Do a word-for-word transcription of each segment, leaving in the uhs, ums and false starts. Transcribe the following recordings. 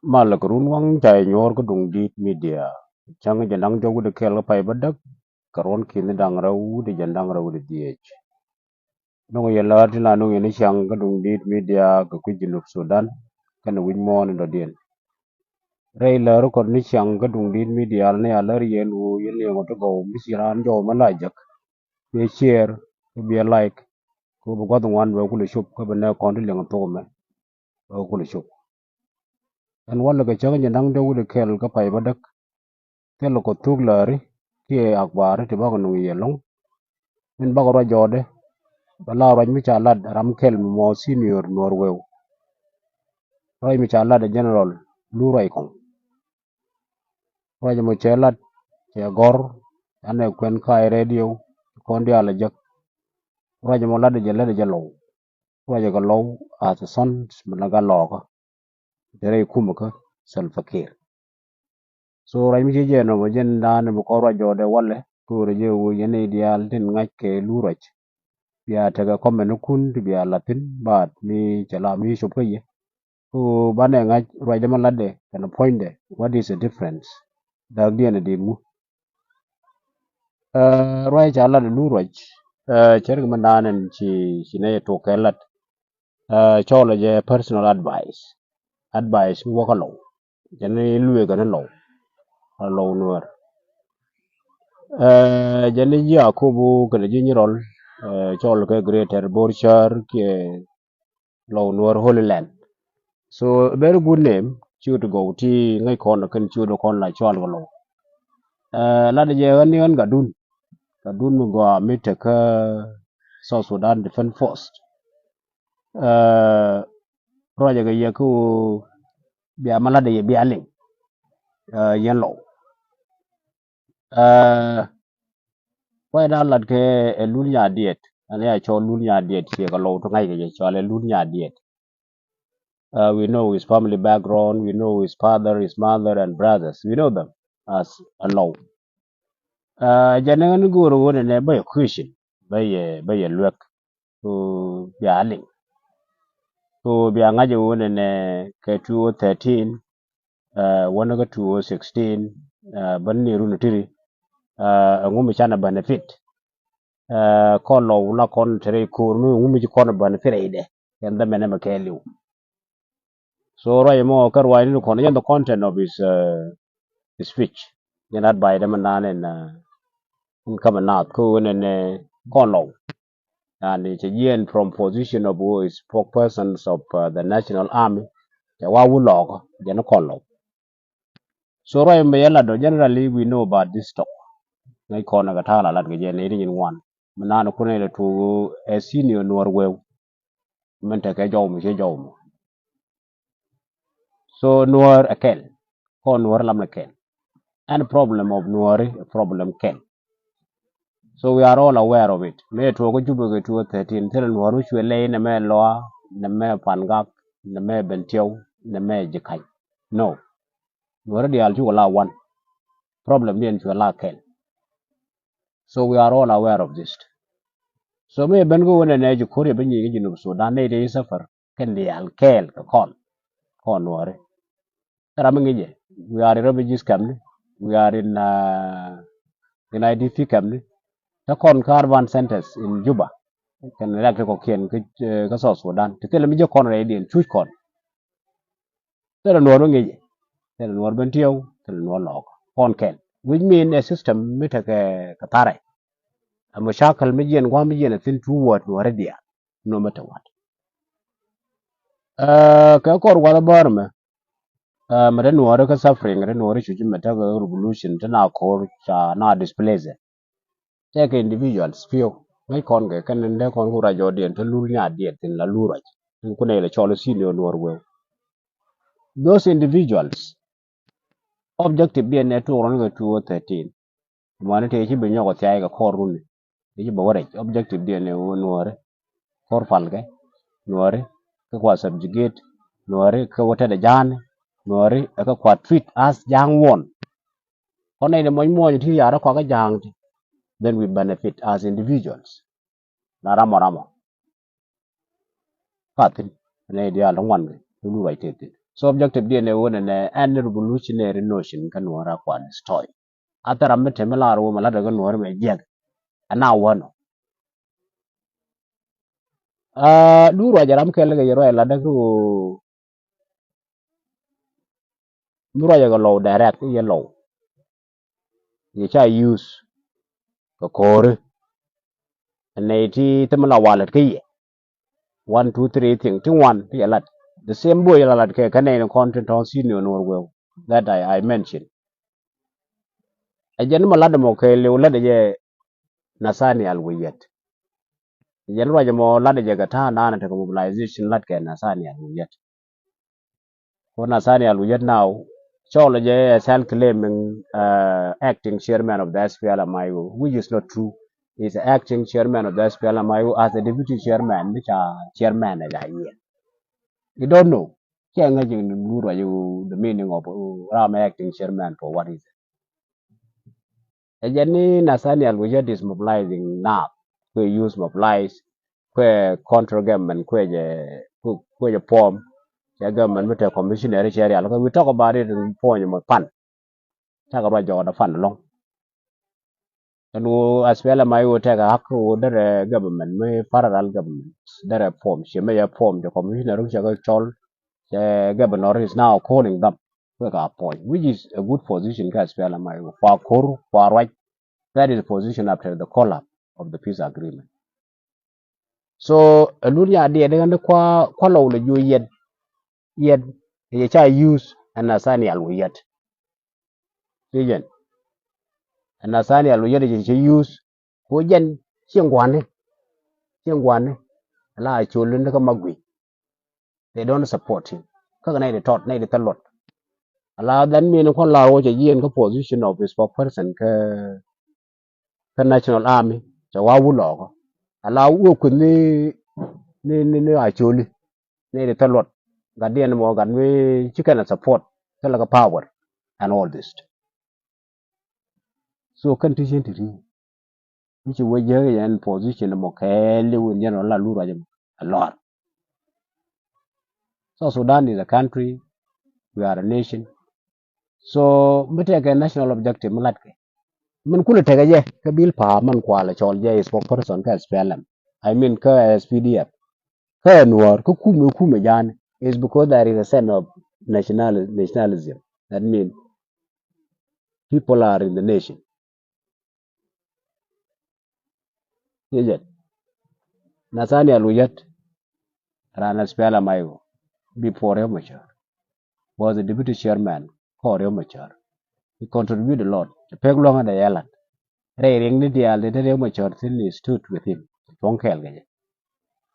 Malɛ kɛ run waŋ ca yɛ nyuɔɔr kä Duŋdi̱t Media. Cäŋ jɛn da̱ŋ jɔk wi̱cdɛ kɛl kä pay bädäk kɛ ruɔ̱n ki̱ni da̱ŋ rɛw wi̱cdɛ jɛn da̱ŋ rɛw wi̱cdɛ dhieec. Dɔ̱ŋ yɛ lär tin la nöŋ yɛn ni ciaŋ kä Duŋdi̱t Media kɛ kui̱ Junub Sudan kɛnɛ wi̱c muɔ̱ɔ̱n in dɔ̱diɛn. Rɛy lär kɔn ni ciaŋ kä Duŋdi̱t Media ni a lär yɛn wu yɛn liɛŋ ɔ ti gɔw mi ci raan jɔw mɛ la jek. Biɛ share, biɛ like, kɛ bi gua̱th ŋuan bɛ kulɛ cop kä bi nɛ kɔn ti liɛŋ thok mɛ bɛ kulɛ cop. Ɛn walɛ kɛ cäŋ jɛ naŋ dee wut kɛl kä pay bädäk. Thil kɔ thuk lääri kiɛ akbari ti bakɔ nuŋ yɛ lɔŋ. Min bakɔ ruac jɔɔdɛ bɛ la ruac mi ca lat ram kɛl mi mɔ senior nuɔr weu. Ruac mi ca lat ɛ general lu ruac kɔŋ. Ruac mɔ cɛ lat cɛ gɔr anɛ kuɛn ka̱a̱c radio kɔn diaal ɛ jek. Ruac mɔ lat jɛ lät jɛ lɔw. Ruac kɛ lɔw as a son mi la gat lɔɔkä. Te rɛy kumä kä Salva Kiir. So ruac mi ci jɛ nɔmɔ jɛn da̱a̱n mi kɔn ruac jɔɔdɛ walɛ kɛ ɣöö rɛ jɛ ɣöö yɛn nɛy diaal tin ŋa̱c kɛ lu ruac. Bia tekɛ comment kun ti bia la̱thi̱n baat mi cɛ la mi cop kä yɛ. Kɛ ɣöö banɛ ŋa̱c ruacdɛ ma latdɛ kɛnɛ puɔ̱nydɛ, what is the difference? Da̱a̱kdiɛn ɛ di̱t ŋu? Ɛ, ruac ca lat lu ruac, ɛ, cɛ rik mi naan ɛn ci, ci nɛ yɛ tok kɛ lat. Ɛ, cɔɔlɛ jɛ personal advice. Advice mi wä kä lɔw. Jɛ ni lueek kɛ ni lɔw. Ɛ, lɔw nuɛɛr. Ɛ, jɛ ni ji̱ Akobo kɛnɛ ji̱ Nyirɔl, ɛ, cɔɔl kɛ Greater Bor Char kiɛ lɔw nuɔr Holy Land. So a very good name, ciöt gɔw ti ŋäc kɔn kɛn ciöt kɔn la cual kɛ lɔw. Ɛ, lat jɛ ɣän ni ɣän Gatdun. Gatdun mi gɔaa mi tekä South Sudan Defense Force. Ɛ, ruacɛ kɛ yɛ kä ɣöö bia ma lat jɛ bia liŋ. Ɛ, yɛn lɔw. Ɛ, ruacdan lat kɛ ɛ Lul Nyadiɛt. Ɛn ya cɔl Lul Nyadiɛt ciɛ kɛ lɔw ti ŋa̱c kɛ jɛ cɔal ɛ Lul Nyadiɛt. Ɛ, we know his family background, we know his father, his mother and brothers. We know them as a lɔw. Ɛ, jɛ ni ɣän go̱o̱r ɣöö nɛnɛ bä yɛ question, bä yɛ, bä yɛ luek. Kɛ bia liŋ. Kɛ bia ŋa̱c ɣöö nɛnɛ kɛ two oh thirteen, ɛ, wänä kä two oh sixteen, ɛ, bän ni run tiri, ɛ, ɛŋu mi canɛ benefit. Ɛ, kɔn lɔw la kɔn te rɛy ko̱o̱r mi ɛŋu mi ci kɔn benefit rɛydɛ. Kɛn dhɛ mɛnɛ mɛ kɛɛliw. So ruac mɔ kä ruac ni kɔn jɛn the content of his, uh, speech. Jɛn advice dɛ mɛ naan in, uh, in kamɛ naath kä wen in, uh, kɔn lɔw. Yani cɛ jiɛn from position of who is spokespersons of, uh, the National Army. Cɛ wa wulɔɔkä jɛn kɔn lɔw. So ruac mɛ yɛ lat dɔ, generally we know about this talk. Ŋäc kɔn kɛ ta̱a̱ la lat kɛ jɛ nɛy ti nyin ŋuan. Mi naan kun ilɛ tuuk ɛ senior nuɔr weu. Min tekɛ jɔw mi ci jɔw mi. So nuɔr ɛ kɛl. Kɔn nuɔr lam ni kɛl. Any problem of nuɔri ɛ problem kɛl. So we are all aware of it. Mëë tuɔɔk kä Jubɛ kɛ two oh thirteen, thilɛ nuɔr mi cuɛ lɛy nɛ mɛ Lɔa, nɛ mɛ Pangak, nɛ mɛ Bentiu, nɛ mɛ Jikany. No. Nuɔri diaal cukɛ la wan. Problem diɛn cuɛ la kɛl. So we are all aware of this. So mëë ben kä wen ɛnɛ ci ko̱r yɛ ben nyiŋ kä Junub Sudan nɛy tëë ci suffer kɛn diaal kɛɛl kɛ kɔn. Kɔn nuɔri. Ram mi ŋi̱cɛ, we are in refugees camp ni. We are in, uh, in I D P camp ni. Te kɔn kä urban centers in Juba. Kɛn rɛk ti kɔkiɛn kä, eh, kä South Sudan. Ti thilɛ mi jek kɔn rɛydiɛn cuc kɔn. Thilɛ nuɔr mi ŋi̱cɛ. Thilɛ nuɔr Bentiu, thilɛ nuɔr Lɔk. Kɔn kɛn. Which mean a system mi tekɛ kɛ tharɛ. A mushakil mi jiɛn gua̱a̱th mi jiɛn a thin two word nuɔri diaal. No matter what. Ɛ, kɛ kɔr wath bäär mɛ. Ɛ, mɛ te nuɔri kä suffering, te nuɔri cuci mɛ tekɛ revolution, te na ko̱r ca na displace. Tekɛ individuals pi̱w. Ŋäc kɔn kɛ kɛn in dee kɔn ku ruac jɔɔdiɛn te Lul Nyadiɛt thin la Lul ruac. Tin ku nɛy lɛ cɔl senior nuɔr weu. Those individuals, objective diɛn ɛ tuɔk rɔn kɛ two oh thirteen. Mani tëë ci bi nyɔk thiay kɛ kɔr runi. Tëë ci bɛ wä rɛc objective diɛn ɛ wä nuɔri. Kɔr palkɛ nuɔri. Kä kua subjugate nuɔri. Kä wä tɛt ɛ ja̱a̱ni nuɔri. Kä kua treat as ja̱a̱ŋ wuɔn. Kɔn nɛy ni muɔny muɔny ti ya̱r kua kä ja̱a̱ŋ ti. Then we benefit as individuals. La ramɔ ramɔ. Ka thi̱n nɛy diaal ti ŋuan kɛ ti lu ruac tëë thi̱n. So objective diɛn ɛ wunɛ nɛ ɛn revolutionary notion kä Nuɔ̱ɔ̱r a kua destroy. A thil ram mi te mi lar wä ma lat ɛ kä Nuɔ̱ɔ̱r mɛ jiɛk. Ɛ na wä nɔ. Aa, du ruac ɛ ram kɛl kɛ yɛ ruac ɛ lat ɛ kä ɣöö mi ruac ɛ kɛ lɔw direct i̱ yɛ lɔw. Yɛ ca use kɛ ko̱ri. Ɛ nɛy ti thim la wallet kä yɛ. One, two, three thing ti ŋuan ti yɛ lat. The same boy yɛ la lat kɛ kä nɛy ni kɔn tin tɔ̱ senior Nuɔ̱ɔ̱r weu that I, I mention. Ɛ jɛn mɔ lat mɔ kɛ liw lat ɛ jɛ Nathaniel Wiyet. Ɛ jɛn ruac mɔ lat ɛ jɛ kɛ ta̱a̱ naan ɛ tekɛ mobilization lat kɛ Nathaniel Wiyet. Ko Nathaniel Wiyet now cɔl jɛ a self claiming, uh, acting chairman of the S P L M I O, which is not true. He's acting chairman of the S P L M I O as a deputy chairman, which are chairman as a year. You don't know. Cɛ ŋa jiŋ ni lu ruac the meaning of, uh, ram acting chairman for what is it? Ɛ jɛn ni Nathaniel Wiyet is mobilizing now. Kuɛ use mobilize. Kuɛ control government, kuɛ jɛ, kuɛ jɛ form. Cɛ government mi te commissioner cɛ rial. We talk about it in point mɔ pan. Cakɛ ruac jɔɔdɛ pan ɛlɔ̱ŋ. Ɛn ɣöö S P L M I O tekɛ hak ɣöö derɛ government mi parallel government derɛ form. Ciɛ mi yɛ form cɛ commissioner cɛ kɛ cɔl. Cɛ governor is now calling them. Kuɛ ka appoint, which is a good position kä S P L M I O. Kua ko̱r, kua ruac. That is position after the collapse of the peace agreement. So ɛ lun ya diɛ di ɣän di kua, kua lɔw lɛ juɔ yɛt, yɛt yɛ ca use ɛ Nathaniel Wiyet. Ci jɛn ɛ Nathaniel Wiyet yɛ ci use. Ko jɛn ci ŋuani, ci ŋuani. Ala a col in di kä ma gui. They don't support him. Kä nɛy di tɔt, nɛy di thil luɔt. Ala dhan min kɔn lar wä cɛ jiɛn kä position of spokesperson kä, kä National Army cɛ wa wulɔɔkä. Ala wä kueth ni, ni, ni, ni a coli. Nɛy di thil luɔt. Gat diɛn mɔ gat mi ci kɛn a support thilɛ kä power and all this. So kɛn ti cin ti ri. Mi ci wä jiäk yɛn position mɔ kɛɛliw in general la lu ruac mɔ a lɔr. South Sudan is a country, we are a nation. So mi tekɛ national objective mi latkɛ. Min kulɛ tekɛ jɛ kä bil pa̱a̱ man kualɛ cɔl jɛ spokesperson kä S P L M. I mean kä S P D F. Kä Nuɔr kä kumɛ kumɛ jani is because there is a sense of national, nationalism. That mean people are in the nation. Yɛ jɛn Nathaniel Wiyet ran S P L M I O before Riek Machar was the deputy chairman kä Riek Machar. He contribute a lot. Cɛ pek luɔ̱ŋ adɛ yɛ lat. Rɛy riɛŋni diaal ti te Riek Machar thin, he stood with him. Cuɔ̱ŋ kɛɛl kɛ jɛ.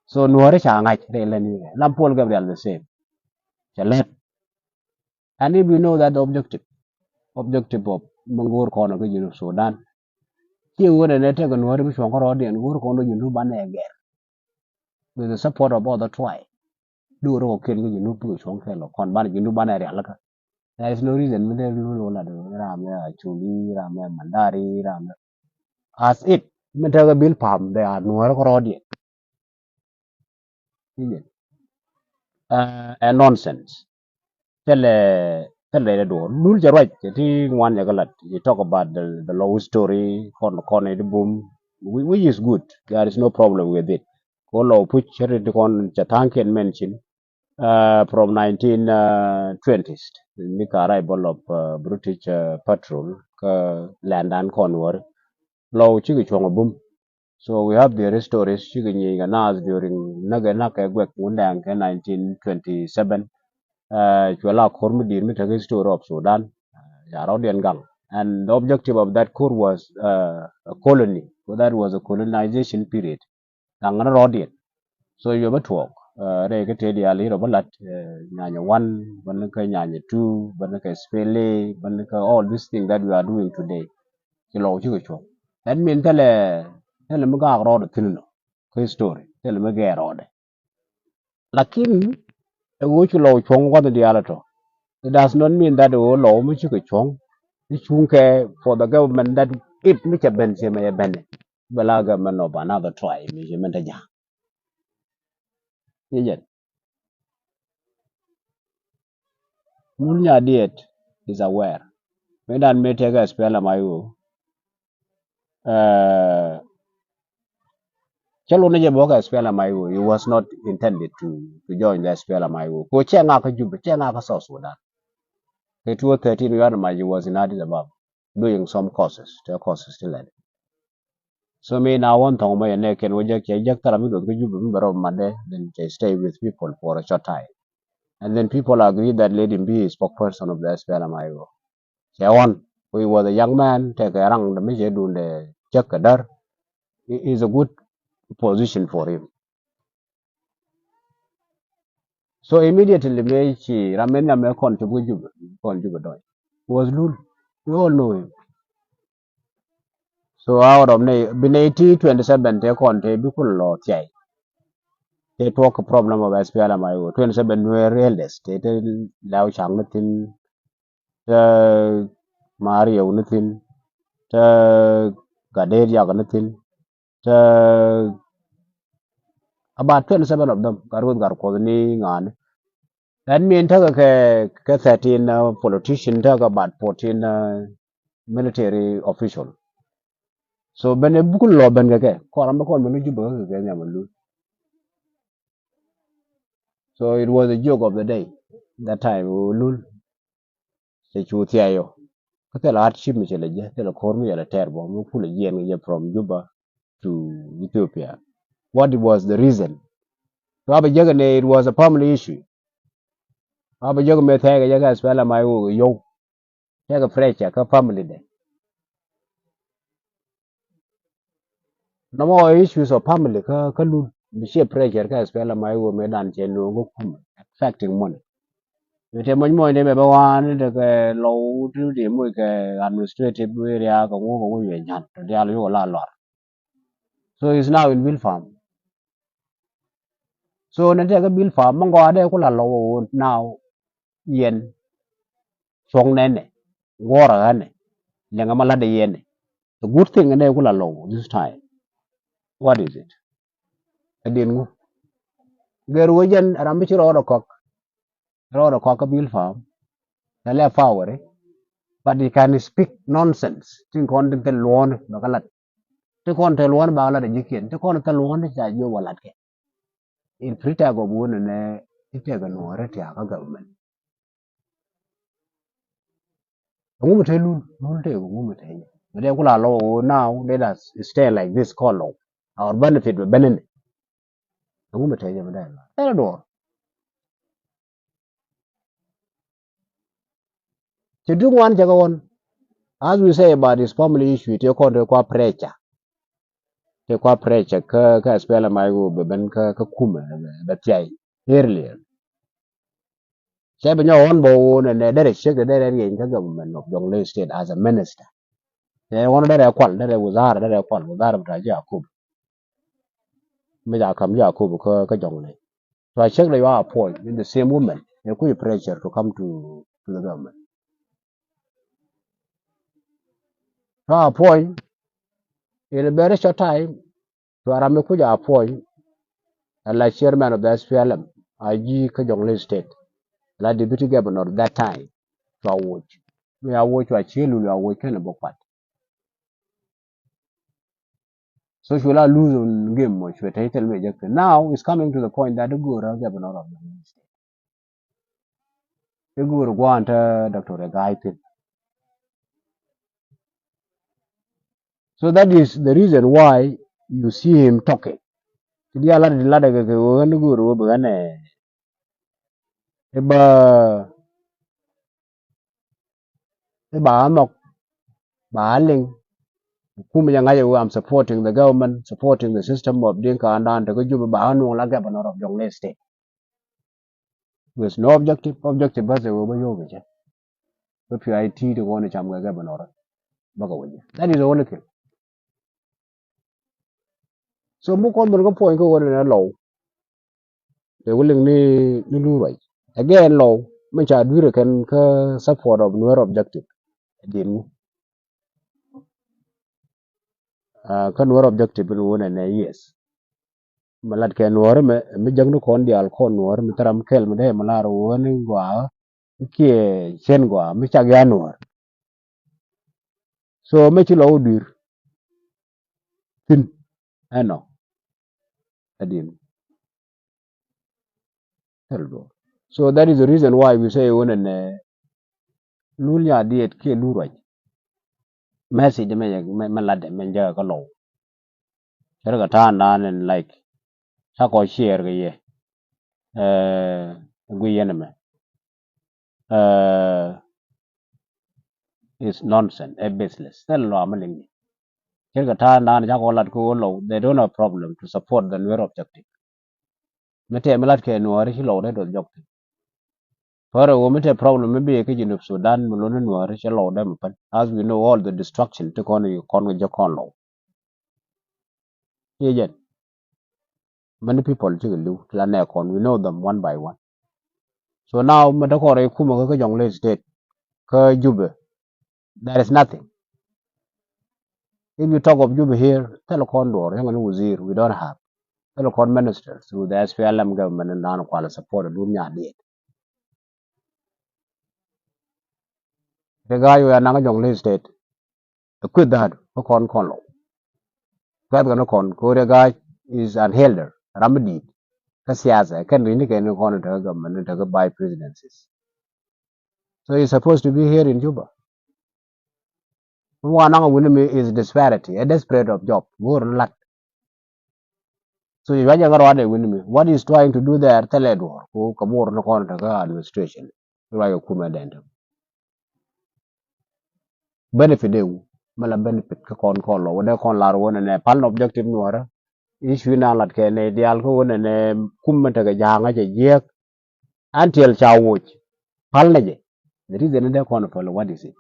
So Nuɔri ca ŋa̱c rɛy lɛni kɛ. Lam Paul Gabriel the same. Cɛ lɛt. And if you know that the objective, objective of mi go̱o̱r kɔn kä Junub Sudan, ci ɣöö nɛ nɛ tekɛ Nuɔri bi cuɔ̱ŋ kä rɔɔdiɛn go̱o̱r kɔn kä Junub banɛ gɛr with the support of other tribe. Di ɣöö rɔ kɔkiɛn kä Junub bikɛ cuɔ̱ŋ kɛɛl kɔn banɛ Junub banɛ rialikä. There is no reason mi dee lul wä lat ram ɛ Acholi, ram ɛ Mandari, ram ɛ as if mi tekɛ bil pam they are Nuɔri kä rɔɔdiɛn. Ɛ nonsense. Thilɛ, thilɛ rɛy duɔ̱ɔ̱r. Lul cɛ ruac cɛ ti ŋuan cɛ kɛ lat. You talk about the, the lɔw story kɔn, kɔn i̱ di bum, whi-, which is good. There is no problem with it. Kɛ lɔw puc cɛ ti kɔn cɛ tha̱a̱ŋkiɛn mention, uh, from nineteen twenties, ni ka arrival of, uh, British, uh, patrol kä lɛndan kɔn wär. Lɔw cikɛ cuɔ̱ŋ a bum. So we have their stories cikɛ nyic kɛ naath during näk ɛ näk kɛ guɛk Wundɛŋ kɛ nineteen twenty-seven. Uh, cuɛ la ko̱r mi di̱i̱t mi tekɛ history of Sudan. Uh, ca rɔ̱diɛn gaŋ. And the objective of that court was, uh, a colony. So that was a colonization period. Gaŋ ni rɔ̱diɛn. So yuɔ bä tuɔɔk, uh, rɛy kä tëë diaal i̱ rɔ bä lat, uh, nyanyɛ one, bä ni kä nyanyɛ two, bä ni kä spele, bä ni kä all these things that we are doing today. Ci lɔw cikɛ cuɔ̱ŋ. That mean thilɛ, thilɛ mi gaak rɔɔdɛ thi̱n nɔ kä history, thilɛ mi gɛɛr rɔɔdɛ. Lakin ɛ ɣöö ci lɔw cuɔ̱ŋ gua̱th diaal ɛ tɔ. It does not mean that ɛ ɣöö lɔw mi cikɛ cuɔ̱ŋ i̱ cuŋkɛ for the government that if mi cɛ ben ciɛ mɛ cɛ ben ɛ bɛ la government of another tribe mi ciɛ mɛn te ja̱a̱ŋ. Ni jɛn. Lul Nyadiɛt is aware. Mëë dan mëë tekɛ S P L M I O. Cä lun ni jɛ bä kɛ S P L M I O, he was not intended to, to join the S P L M I O. Ko cɛ ŋa kä Juba, cɛ ŋa kä South Sudan. Kɛ two thirteen, you had my, he was in Addis Ababa doing some courses, te courses ti lɛl. So mi na wän thɔŋ mɛ yɛ nɛ kɛn wä jɛ kɛ jɛ thara mi duɔth kä Juba mi bɛ rɔ madɛ, then they stay with people for a short time. And then people agree that let him be a spokesperson of the S P L M I O. Cɛ ɣɔn, he was a young man, tekɛ raŋ dɛ mi cɛ dundɛ cäk kɛ där. It is a good position for him. So immediately mëë ci ram mi nhiam mëë kɔn cop kä Juba, kɔn Juba dɔny, was Lul. We all know him. So out of nɛ bi nɛ ti twenty seven te kɔn te bi kul lɔ thiay. Te tuɔk problem of S P L M I O, twenty seven Nuer elders te te Lɛw Caŋ ni thin, te Mariw ni thin, te Gadet Yak ni thin, te about twenty seven of them, Gat Ruth Gat Kuɔth ni ŋa̱a̱ni. That mean tekɛ kɛ, kɛ thirteen, uh, politician, tekɛ about fourteen, uh, military official. So ben ɛ bukun lɔ ben kɛ kɛ kɔn ram bä kɔn ben ni Juba kɛ kɛ nhiam a Lul. So it was a joke of the day that time, Lul cɛ cu thiayɔ. Kä thilɛ hardship mi cɛ lɛ jɛ, thilɛ ko̱r mi cɛ lɛ tɛr bɔ mi kulɛ jiɛn kɛ jɛ from Juba to Ethiopia. What was the reason? Kä bɛ jek ni it was a family issue. Kä bɛ jek mi thɛɛk kɛ jɛ kɛ S P L M I O kɛ yɔw. Tekɛ pressure kä family dɛ. Nɔmɔ issues of family kä, kä Lul mi ciɛ pressure kä S P L M I O mi dan cɛ nuɔ̱ŋ kä kum affecting money. Mi te mɔny mɔny dee bɛ bɛ waan ni tekɛ lɔw ti di muc kɛ administrative area kɛ ŋu kɛ ŋu yɛ nyan te dial yuk la lɔr. So he's now in Bilpam. So ni tekɛ Bilpam mi ŋɔa dee ku la lɔw wä now yɛn cuɔ̱ŋ nɛnɛ, ŋuɔrɛ ɣänɛ, liɛŋɛ ma la̱tdɛ yɛnɛ. The good thing nɛ ku la lɔw this time. What is it? Ɛ din ŋu? Gɛr wä jɛn ram bi ci rɔɔdɛ kɔk. Rɔɔdɛ kɔk kä Bilpam. Ɛ lɛ power, eh? But he can speak nonsense. Tin kɔn tin thil luɔ̱ɔ̱ni bɛ kä lat. Tin kɔn thil luɔ̱ɔ̱ni bɛ kä lat ɛ ji̱kiɛn. Tin kɔn thil luɔ̱ɔ̱ni ca jiök wä lat kɛ. In pretend of wun nɛ ti tɛk ɛ nuɔ̱ɔ̱ri tiakä government. Ɛŋu mi te Lul, Lul tëë kɛ ŋu mi te jɛ. Mi dee ku la lɔw now, let us stay like this kɔn lɔw. Our benefit bɛ ben ni. Ɛŋu mi te jɛ mi dee la. Ɛn duɔr. Cɛ duŋ wan cɛ kɛ ɣɔn. As we say about this family issue, tëë kɔn tëë kua pressure. Tëë kua pressure kä, kä S P L M I O bɛ ben kä, kä kumɛ, bɛ thiay earlier. Cɛ bi nyɔk ɣɔn bä ɣöö nɛ, nɛ derɛ ciek de derɛ rieny kä government of Jonglei State as a minister. Cɛ ɣɔn derɛ kual, derɛ wizara, derɛ kual, wizara bita ji̱ Akop. Mi ja kam ji̱ Akop kä, kä Jonglei. So a ciek de yua appoint in the same woman. Ɛ kui̱ pressure to come to, to the government. So a appoint in a very short time. Cuara mi kuc a puɔ̱ny ɛ la chairman of the S P L M, a ji̱ kä Jonglei State, ɛ la deputy governor that time. Cua woc mi a woc cua cie Lul a woc kɛn ɛ bä kuat. So cu la lose on game mɔ cuɛ tɛy thil mi jek thin. Now it's coming to the point that i̱ go̱o̱rä governor of Jonglei State. I̱ go̱o̱rä gua̱a̱n tä Doctor Regai thin. So that is the reason why you see him talking. Ti diaal lat ti lat kɛ kɛ ɣöö ɣän go̱o̱r ɣöö bi ɣän ɛ i̱ ba i̱ ba ɣän nhɔk ba ɣän liŋ. Kum jɛ ŋa̱c ɛ ɣöö I'm supporting the government, supporting the system of Dinka and dan te kä Juba ba ɣän nuɔ̱ŋ la governor of Jonglei State. With no objective, objective bäth ɛ ɣöö bä yio̱w kɛ cɛ. Bä pi̱ a i̱ ti̱i̱t ɛ ɣöö ni cam kɛ governor bä kɛ wä jɛ. That is the only thing. So mi kɔn ben kä puɔ̱ny kä ɣöö ni nɛ lɔw. Tɛ wä liŋ ni, ni luur ruac. Again lɔw mi ca dui̱r ɛ kɛn kä support of Nuer objective. Ɛ di̱n ŋu? Kä Nuer objective in wun ɛnɛ, yes. Mi lat kɛ Nuer mɛ mi jäk ni kɔn diaal kɔn Nuer mi thil ram kɛl mi dee mi lar wun ni gɔaa. kiɛ cɛn gɔaa mi cak ya nuɔ̱ɔ̱r. So mɛ ci lɔ wä dui̱r thi̱n ɛnɔ ɛ di̱n. So that is the reason why we say wun ɛnɛ lul nya diet kiɛ lul ruac. Message mɛ mɛ latdɛ mɛ jɛ kä lɔw. Cɛ rɛ kɛ ta̱a̱n dan in like ca kɔ share kɛ yɛ. Ɛɛ gui yɛn ɛmɛ. Ɛɛ is nonsense, ɛ baseless. Thil lɔ amä liŋ ni. Cɛ rɛ kɛ ta̱a̱n dan ca kɔ lat kɛ wä lɔw, they don't have problem to support the Nuer objective. Mi tɛm mi lat kɛ Nuɔri ci lɔw dee dɔth jɔk thi̱n. Pärɛ ɣöö mi tɛ problem mi bi kä Junub Sudan mi luni Nuɔri ci lɔw dee mi pän. As we know all the destruction ti kɔn yi kɔn kɛ jɛ kɔn lɔw. Ci jɛn. Many people cikɛ li̱w ti la nɛ kɔn, we know them one by one. So now mi dee kɔn rɛy kumɛ kä kä Jonglei State kä Jubɛ. There is nothing. If you talk of Juba here, thil kɔn duɔr, yɛn kɔn wazir, we don't have. Thil kɔn ministers through the S P L M government in dan kual support dun nya diet. Riek Gai wä naŋ Jonglei State. Ɛ kueth that kä kɔn kɔn lɔw. Kueth kɔn kɔn ko Riek Gai is an elder, ram mi di̱i̱t. Kä siasa kɛn ri ni kɛn kɔn in tekɛ government in tekɛ vice presidencies. So he's supposed to be here in Juba. Ŋuan naŋ a wi̱ni mi is disparity, a desperate of job. Go̱o̱r ni lat. So you waja ŋa ruade wi̱ni mi. What he's trying to do there, thilɛ duɔr. Ko ka bor ni kɔn ta ka administration. Ruaja kumɛ dɛn ta. Benefit de wu. Mala benefit ka kɔn kɔn lɔ. Wade kɔn lar wone ne pal objective nuara. Issue na lat kɛ ne dial ko wone ne kumɛ ta ka jaŋa jɛ jiɛk. Until ca woc pal na jɛ. The reason in dee kɔn pal, what is it?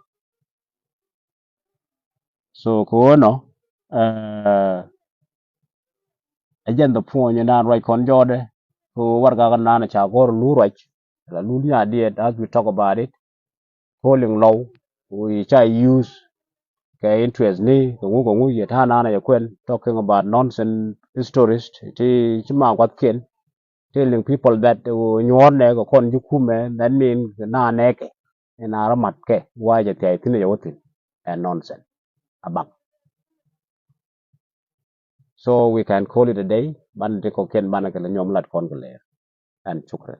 So kɛ wä nɔ, ɛ jɛn the point in dan ruac kɔn jɔɔdɛ. Kɛ wä warɛga kɛ nan ca gɔr lu ruac la lu nya diet as we talk about it. Polling low, we ca use kɛ interest ni kɛ ŋu kɛ ŋu yɛ ta̱a̱ nan yɛ kuɛn talking about nonsense stories ti ci ma guath kiɛn. Telling people that nyuɔ̱ɔ̱r nɛ kɛ kɔn ji̱ kumɛ, that mean na nɛkɛ in a rɔ mat kɛ wa jɛ thiay thi̱n jɛ wä thi̱n. And nonsense. A bak. So we can call it a day. Ban ti kɔkiɛn ban kɛ lɛ nyɔm lat kɔn kɛ lɛɛr. And shukran.